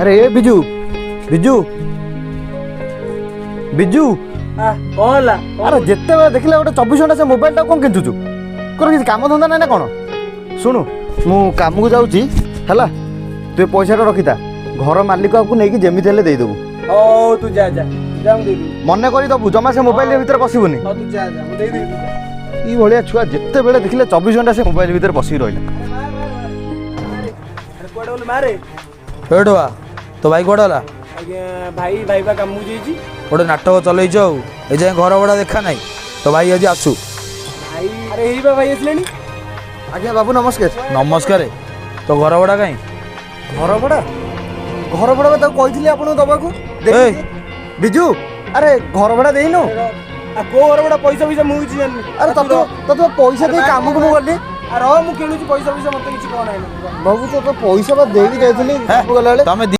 ଆରେ ଏ ବିଜୁ, ବିଜୁ, ବିଜୁ। କଣ ହେଲା? ଆରେ ଯେତେବେଳେ ଦେଖିଲା ଗୋଟେ 24 ଘଣ୍ଟା ସେ ମୋବାଇଲଟା କ'ଣ କେଞ୍ଚୁଛୁ? ତୋର କିଛି କାମ ଧନ୍ଦା ନାହିଁ ନା କ'ଣ? ଶୁଣୁ, ମୁଁ କାମକୁ ଯାଉଛି, ହେଲା? ତୁ ଏ ପଇସାଟା ରଖିଥା, ଘର ମାଲିକକୁ ନେଇକି ଯେମିତି ହେଲେ ଦେଇଦେବୁ। ହଉ, ତୁ ଯା ଯା ଯା, ମୁଁ ଦେଇଦେବି। ମନେ କରି ଦବୁ, ଜମା ସେ ମୋବାଇଲ ଭିତରେ ପଶିବୁନି। ହଉ, ତୁ ଯା ଯା, ମୁଁ ଦେଇଦେବି, ତୁ ଯା। ଏଇ ଭଳିଆ ଛୁଆ, ଯେତେବେଳେ ଦେଖିଲେ 24 ଘଣ୍ଟା ସେ ମୋବାଇଲ ଭିତରେ ବସିକି ରହିଲା। ଆରେ କୁଆଡ଼େ ଗଲୁ ମାରେ? ଏଠୁ ବା ତୋ ଭାଇ କୁଆଡ଼େ ଗଲା? ଆଜ୍ଞା ଭାଇ, ଭାଇ ବା କାମକୁ ଯାଇଛି। ଗୋଟେ ନାଟକ ଚଲେଇଛ ଆଉ ଏଯାଏଁ ଘର ଭଡ଼ା ଦେଖା ନାହିଁ। ତୋ ଭାଇ ଆଜି ଆସୁ। ଭାଇ, ଆରେ ହେଇ ବା ଭାଇ ଆସିଲେଣି। ଆଜ୍ଞା ବାବୁ, ନମସ୍କାର। ନମସ୍କାର। ତୋ ଘର ଭଡ଼ା କାଇଁ? ଘର ଭଡ଼ା? ଘର ଭଡ଼ା ବା ତାକୁ କହିଥିଲି ଆପଣଙ୍କୁ ଦବାକୁ। ଏଇ। ବିଜୁ, ଆରେ ଘର ଭଡ଼ା ଦେଇନୁ? ଆଉ କୋଉ ଘର ଭଡ଼ା, ପଇସା ଫଇସା ମୁଁ କିଛି ଜାଣିନି। ଆରେ ତତେ ତତେ ପଇସା ଦେଇ କାମକୁ ମୁଁ ଗଲି। ରହ, ମୁଁ ଖେଳୁଛି। ପଇସା ଫଇସା ମତେ କିଛି କହ ନାହିଁ। ବାବୁ, ତୋତେ ପଇସା ବା ଦେଇକି ଯାଇଥିଲି କାମକୁ ଗଲାବେଳେ। ତମେ